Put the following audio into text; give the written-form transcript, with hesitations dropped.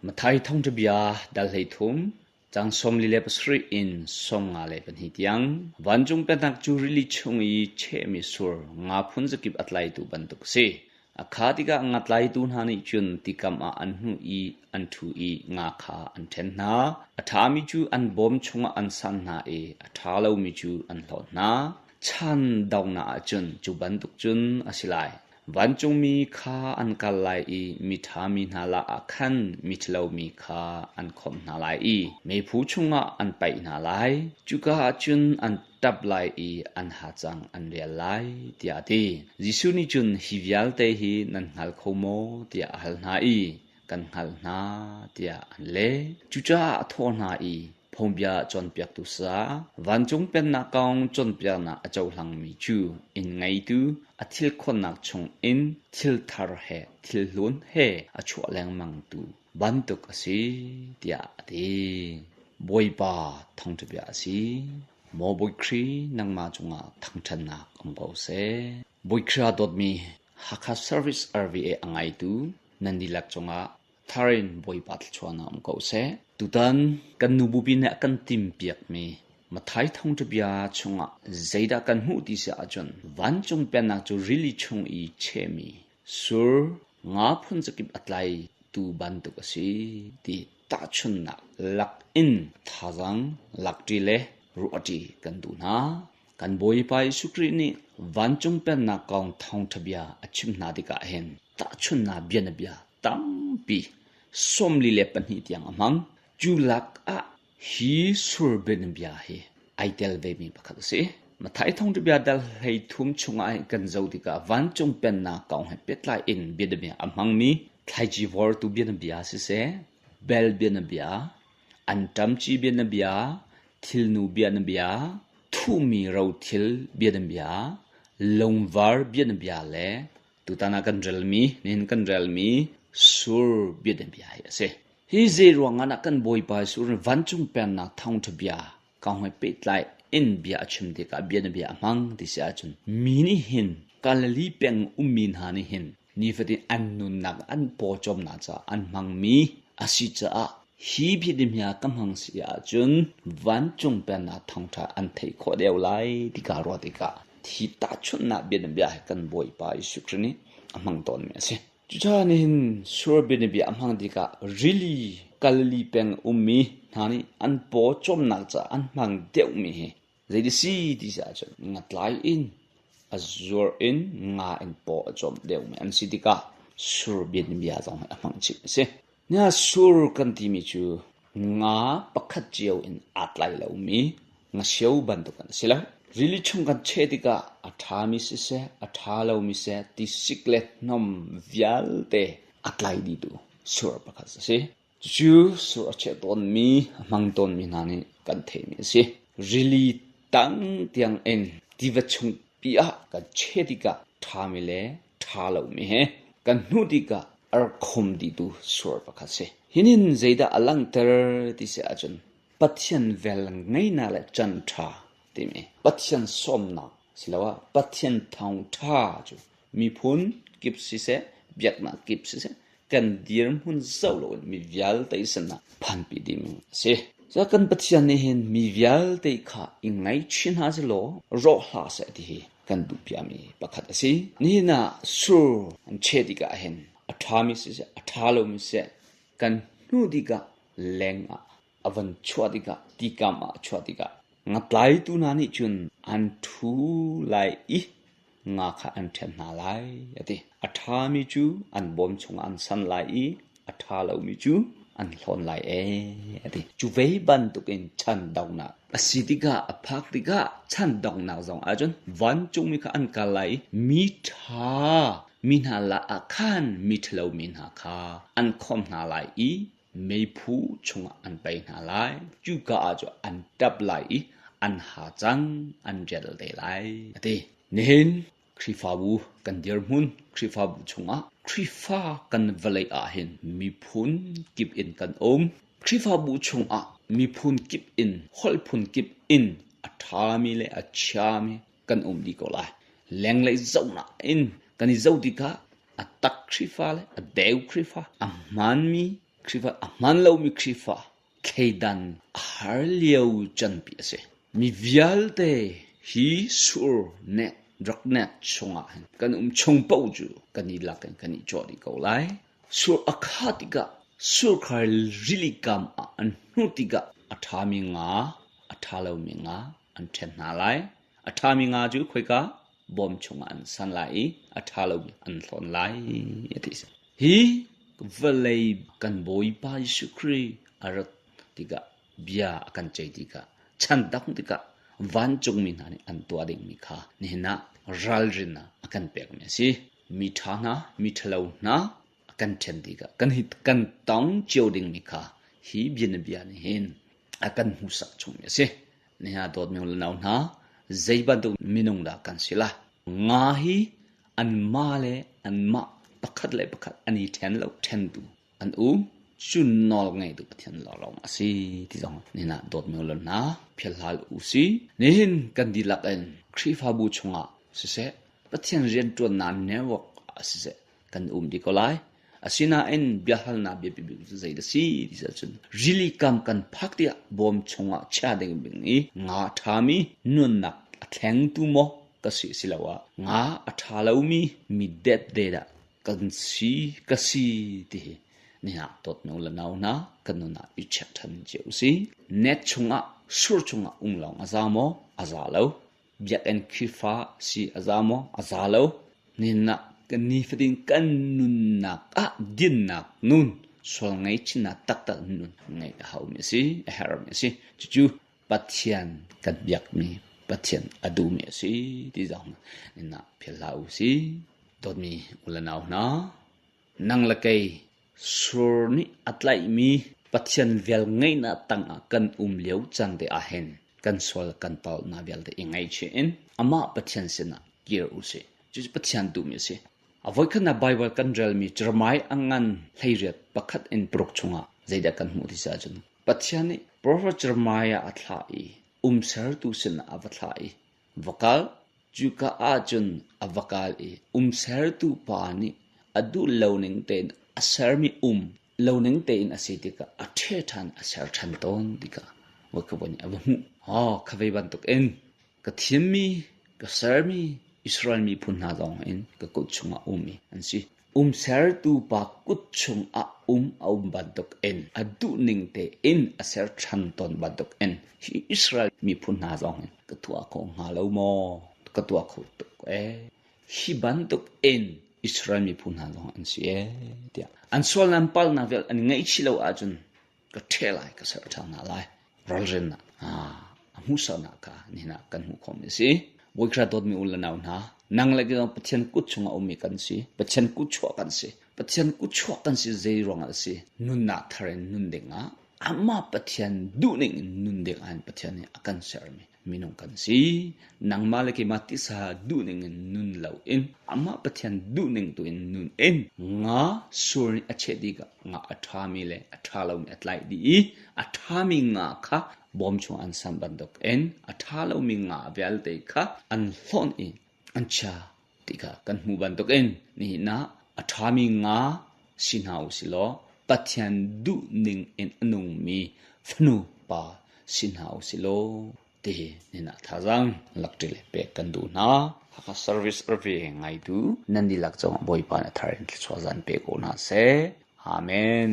Matthai thawngṭha bia dal 13, caang 47 in 52 tiang. Vancung pennak cu rili chung i chehmi sur nga phun zakip a tlaitu bantuk a si. A kha tikah nga tlaitu hna nih cun tikam ah an hnuh i an ṭhu i nga kha an ṭhen hna. A ṭhami cu an bawm chungah an san hna i a ṭha lomi cu an hlawt hna. Chan donghnak ah cun cu bantuk cun a si lai. Vancungmi kha an kal lai i miṭha mi hna lakah khan miṭhalo mi kha an khawmh hna lai i meiphu chungah an paih hna lai. Cuka ah cun an ṭap lai i an hacang an rial lai, tiah a ti. Jesuh nih cun hi vialte hi nan hngal kho maw tiah a hal hna i kan hngalh hna tiah an leh. Cucaah a thawh hna i Phungbia cawnpiaktu sa, vancung pennak kong cawnpiaknak a cohlangmi cu inn ngeitu a thil khonnak chungin thil thar he thil hlun he a chuah lengmangtu bantuk a si, tiah a ti. Bawipa thawngṭha bia a si. Maw Bawi Khrih, nangmah cungah thangṭhatnak um ko seh. Bawi Khrih ah dawtmi Hakha Service RVA a ngaitu nan dihlak cungah thar in Bawipa thluachuahnak um ko seh. Tutan kan nu bupi nih a kan timpiakmi Matthai thawngṭha bia chungah zeidah kan hmuh ti si ahcun vancung pennak cu rili chung i chehmi sur nga phun zakip a tlaitu bantuk a si ti tahchunhnak lak in thazaang lakṭi le ruahṭi kan duh hna. Kan Bawipa Jesuh Khrih nih vancung pennak kong thawngṭha bia a chim hna tikah hin tahchunhnak bianabia tampi 42 tiang a hmang. Cu lak ah hi sur bianabia hi ai tel vemi pakhat a si. Matthai thawngṭha bia dal 13 chungah hin kan zoh tikah vancung pennak kong he pehtlai in bianabia a hmangmi thlaici vortu bianabia siseh, bel bianabia, anṭamci bianabia, thilnu bianabia, thuhmi rothil bianabia, lungvar bianabia le tutan ah kan relmi, nihin kan relmi sur bianabia hi a si. Hi zei ruangah dah kan Bawipa Jesuh nih vancung pennak thawngṭha bia kong he pehtlai in bia a chim tikah bianabia a hmang ti si ahcun mi nih hin Galilee peng ummi hna nih hin nifatin an nunnak an pawcawmnak caah an hmangmi a si caah hi bianabia ka hmang si ahcun vancung pennak thawngṭha an theih khawh deuh lai ti kaa ruah tikah thi tahchunhnak bianabia hi kan Bawipa Jesuh Khrih nih a hmang tawnmi a si. Cucaah nihin sur bianabia a hmang tikah rili Galilee peng ummi hna nih an paw cawmnak caah an hmang deuhmi hi zeiti si ti si ahcun ngatlai in a zuar in nga in paw a cawm deuhmi an si tikah sur bianabia zong hi a hmang chih a si. Nia sur kan timi cu nga pakhat cio in aa tlai lomi ngasio bantuk an si lo. Rili chung kan cheh tikah a ṭhami siseh, a ṭha lomi siseh, tisik le hnawm vialte a tlai dihtu sur pakhat a si. Cucu sur a cheh tawnmi, a hmang tawnmi hna nih kan theihmi a si. Rili tang tiang in tiva chungpi ah kan cheh tikah ṭhami le ṭha lomi he kan hnuh tikah a rak khom dihtu sur pakhat a si. Hinin zeidah a langhter ti si ahcun Pathian vel ngeihnak le chan ṭha timi Pathian sawmnak asiloah Pathian thawngṭha cu miphun kip siseh, biaknak kip siseh kan dirhmun zoh loin mi vialte sinah phanpi ding a si. Cun kan Pathian nih hin mi vialte kha i ngaihchih hna sehlaw rawh hlah seh ti hi kan duhpiami pakhat a si. Nihin ah sur an cheh tikah hin a ṭhami siseh, a ṭha lomi siseh kan hnuh tikah leng ah a van chuah tikah tikam ah a chuah tikah ngatlaitu hna nih cun an ṭhu lai i nga kha an ṭhen hna lai a ti. A ṭhami cu an bawm chungah an san lai i a ṭha lomi cu an hlawn lai ee a ti. Cu ve bantukin chan donghnak a si tikah a phak tikah chan donghnak zong ahcun vancungmi kha an kal lai i mi ṭha mi hna lakah khan mi ṭhalo mi hna kha an khawmh hna lai i meiphu chungah an pei hna lai. Cuka ah cun an ṭap lai i an hacang an rial te lai, a ti. Nihin Khrihfabu kan dirhmun Khrihfabu chungah Khrihfa kan vawlei ah hin miphun kip in kan um. Khrihfabu chungah miphun kip in holh phun kip in a ṭhami le a chiami kan um dih ko lai. Lenglei zohnak in kan i zoh tikah a tak Khrihfa le a deu Khrihfa, a hmaanmi Khrihfa a hman lomi Khrihfa thleidan a har lio canpi a si. Mi vialte hi sur nek rak nek chungah hin kan um chung paoh cu kan i lak in kan i cawh dih ko lai. Sur a khah tikah surkhar rili kam ah an hnuh tikah a ṭhami nga, a ṭha lomi nga an ṭhen hna lai. A ṭhami nga cu khoika bawm chungah an san lai i a ṭha lomi an hlawn lai a ti. Hi vawlei kan Bawipa Jesuh Khrih a rat tikah bia a kan ceih tikah chan dang tikah vancungmi hna nih an tuah dingmi kha nihin ah ralrin ah a kan pekmi a si. Mi ṭha hna, mi ṭhalo hna a kan ṭhen tikah kan hi kan tong cio dingmi kha hi bianabia nih hin a kan hmuhsak chungmi a si. Nihin ah dawtmi u le nau hna, zei bantuk minung dah kan si lai? Nga hi anmah le anmah pakhat le pakhat an i ṭhen lo, ṭhentu an um. Cu nawl ngeitu Pathian lawnglawng a si ti zong nihin ah dawtmi u le hna philhhal u si. Nihin kan dihlak in Khrihfabu chungah siseh, Pathian rianṭuannak network ah siseh kan um dih ko lai. Asinain biahalnak biapi bik cu zei dah si ti ahcun rili kam kan phak tiah bawm chungah chia ding bing i nga a ṭhami nunnak a thlengtu maw ka si asiloah nga a ṭha lomi mi depde dah kan si ka si ti hi nihin ah dawtmi u le nau hna kan nun ah i check ṭhan cio u si. Net chungah sur chungah um lawng a za maw? A za lo. Biakinn Khrihfa si a za maw? A za lo. Nihin ah kan nifatin kan nunnak ah dinnak nun, sual ngaihchihnak taktak nun ngeih a haumi a si, a herhmi a si. Cucu Pathian kan biakmi, Pathian a duhmi a si ti zong nihin ah philh hlah u si. Dawtmi u le nau hna, nang le kei sur nih a tlaihmi Pathian velngeihnak tangah kan um lio caan te ahhin kan sual kan palhnak vialte i ngaihchih in amah Pathian sinah kir u sih. Cucu Pathian duhmi a si. A voikhatnak Baibal kan relmi Jeremiah a ngan 18 pakhat in paruk chungah zeidah kan hmuh ti si ahcun Pathian nih Prophet Jeremiah a thlah i umsertu sinah a va thlah i va kal. Cuka ahcun a va kal i umsertu pa nih a duh lo ning tein a sermi um lo ning tein a si tikah a ṭhe ṭhan a ser ṭhan tawn tikah voikhat nih a va hmuh. Aw, kha ve bantukin ka thimmi, ka sermi Israel miphun hna zong in ka kut chungah ummi an si. Umsertu pa kut chungah um a um bantukin a duhning tein a ser ṭhan tawn bantukin hi Israel miphun hna zong in ka tuah kho hnga lo maw? Ka tuah kho tuk ee. Hi bantuk in Israel miphun hna zong an si ee tiah an sual an palnak vial an ngaihchih lo ahcun ka ṭheh lai ka ser ṭhan hna lai ralrinnak a hmuhsaknak kha nihin ah kan hmuh khawhmi a si. Bawi dawtmi u le nau hna, nang le kei zong Pathian kut chungah ummi kan si. Pathian kut chuah kan si. Pathian kut chuah kan si zei ruangah a si? Nunnak thar in nun dingah amah Pathian duhning in nun ding ah Pathian nih a kan sermi minung kan si. Nangmah le keimah tisa duhning in nun loin amah Pathian duhning tu in nun in nga sur nih a cheh dih nga a ṭhami le a ṭha lomi a tlaih dih i a ṭhami nga kha bawm chung an san bantuk in a ṭha lomi nga vialte kha an hlawnh i an chia ti kha kan hmuh bantuk in nihin ah a ṭhami nga si hna u si law Pathian duhning in a nungmi fanu pa si hna u si law ti nihin ah thazaang lakṭi le pek kan duh hna. Hakha Service RV ngaitu nan dihlak cungah Bawipa nih a thar in thluachuah zan pe ko hna seh. Amen.